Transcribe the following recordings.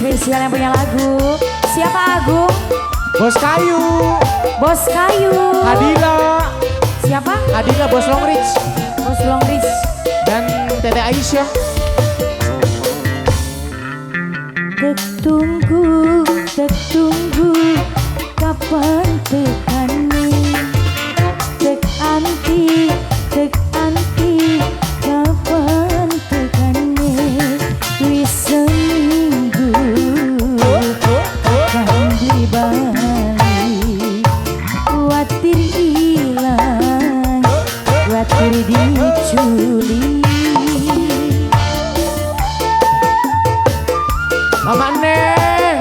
Spesial yang punya lagu. Siapa Agung? Bos Kayu. Bos Kayu. Adila. Siapa? Adila Bos Longrich. Bos Longrich. Dan Tete Aisyah. Tek tunggu kapan tekane. Tek anti kapan tekane. Wis seminggu kapan bali. Kuatir ilang, kuatir diculik. Mama Neng,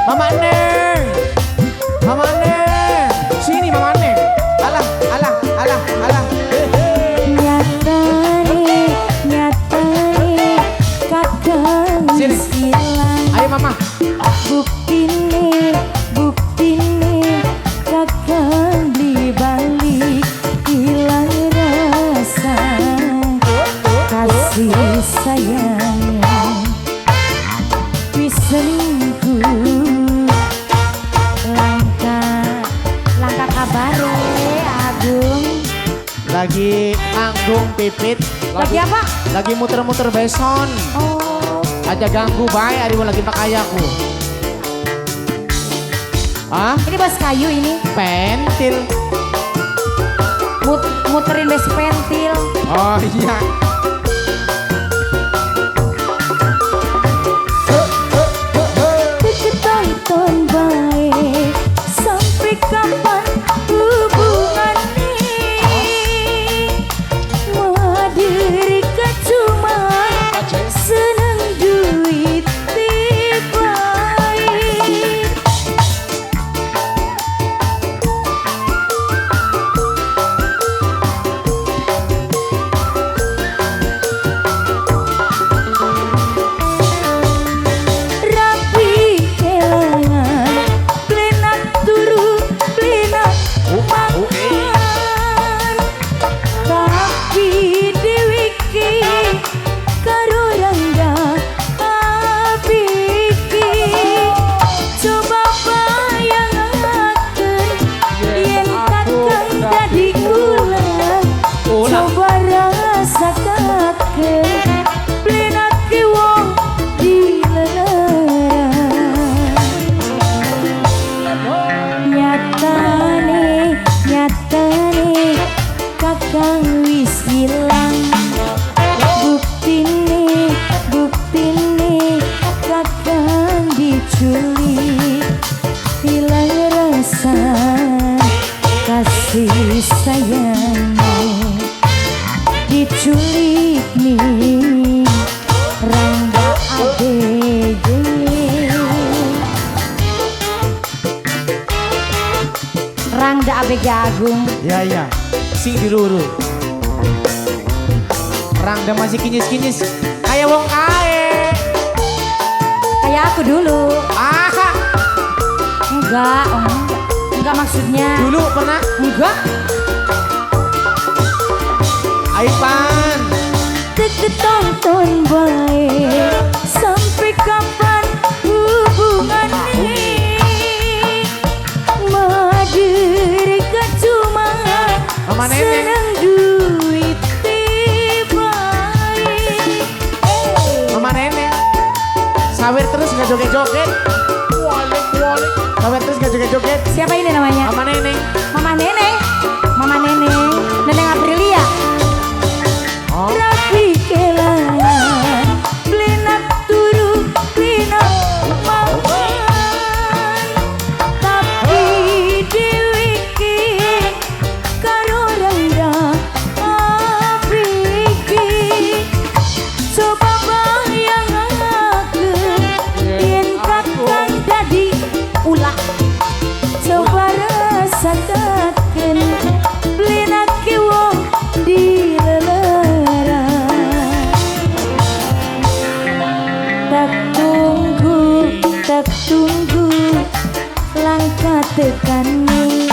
Mama Neng, Mama Neng, sini Mama Neng. Alah, alah, alah, alah. Nyatane, nyatane, kakang wis ilang. Ayo Mama. Buktine, buktine, kakang beli balik. Hilang rasa kasih sayang. Seminggu langka, langka kabare Agung. Lagi anggung pipit. Lagi apa? Lagi muter-muter beson. Oh. Aja ganggu bae ari lagi pakai aku. Ah? Ini bos kayu ini. Pentil. Muterin bes pentil. Oh iya. Tonton baik sampai kapan hubungan ini madirika cuma seneng duit baik. Nyatane, nyatane, kakang wis ilang. Buktine, buktine, kakang diculik. Hilang rasa kasih sayang. Diculik nih Rangga ABG. Rangda ABG Agung. Ya ya, sing diruru. Rangda masih kinyis-kinyis kayak wong kae. Kayak aku dulu. Ah. Enggak, enggak maksudnya. Dulu pernah? Enggak. Aipan. Tonton bae sampai kapan hubungan ini madirika cuma seneng duit bae. Mama Nenek sawer terus gak joget-joget. Sawer terus gak joget-joget. Siapa ini namanya? Mama Neneng. Mama Neneng. Mama Neneng. Neneng Aprilia. Oh. Rapi kelangan, blenak turu, blenak mangan. Tapi deweke karo Rangda ABG. Coba bayangaken yen kakang dadi ulah. Coba rasakaken blenake wong dilelera. Tak tunggu langkah tekane.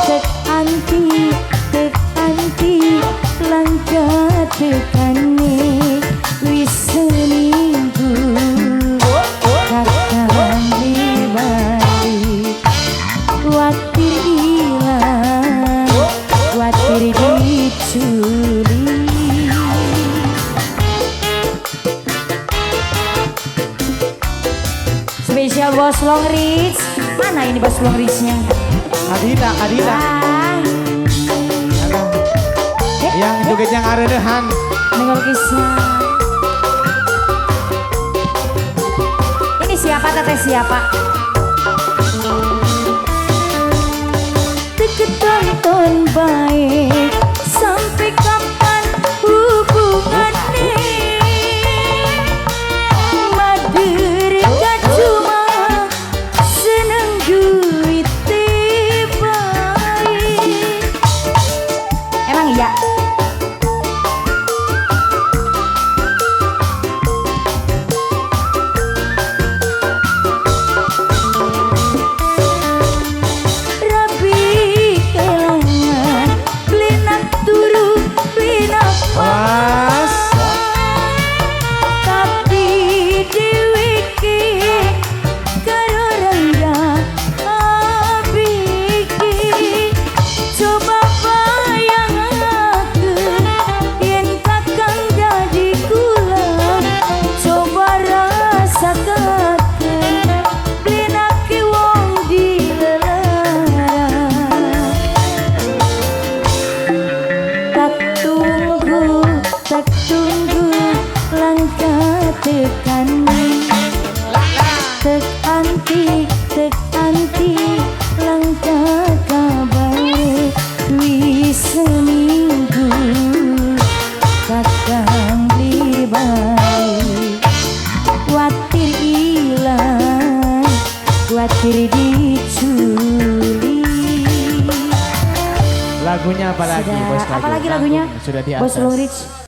Tek anti langkah tekane. Wis seminggu Spesial Bos Long Rich. Mana ini Bos Long Richnya? Adila, Adila. Ah. Yang joget yang aredehan. Nengol kisah. Ini siapa teteh siapa? Tonton baik sampai kapan hubungannya madereka cuma seneng duit baik. Emang iya? Tek anti langkah kabar wis seminggu kakang beli baik kuatir ilang kuatir diculi. Lagunya apa lagi? Sudah, Bos apalagi lagunya? Sudah di atas. Bos Long Rich.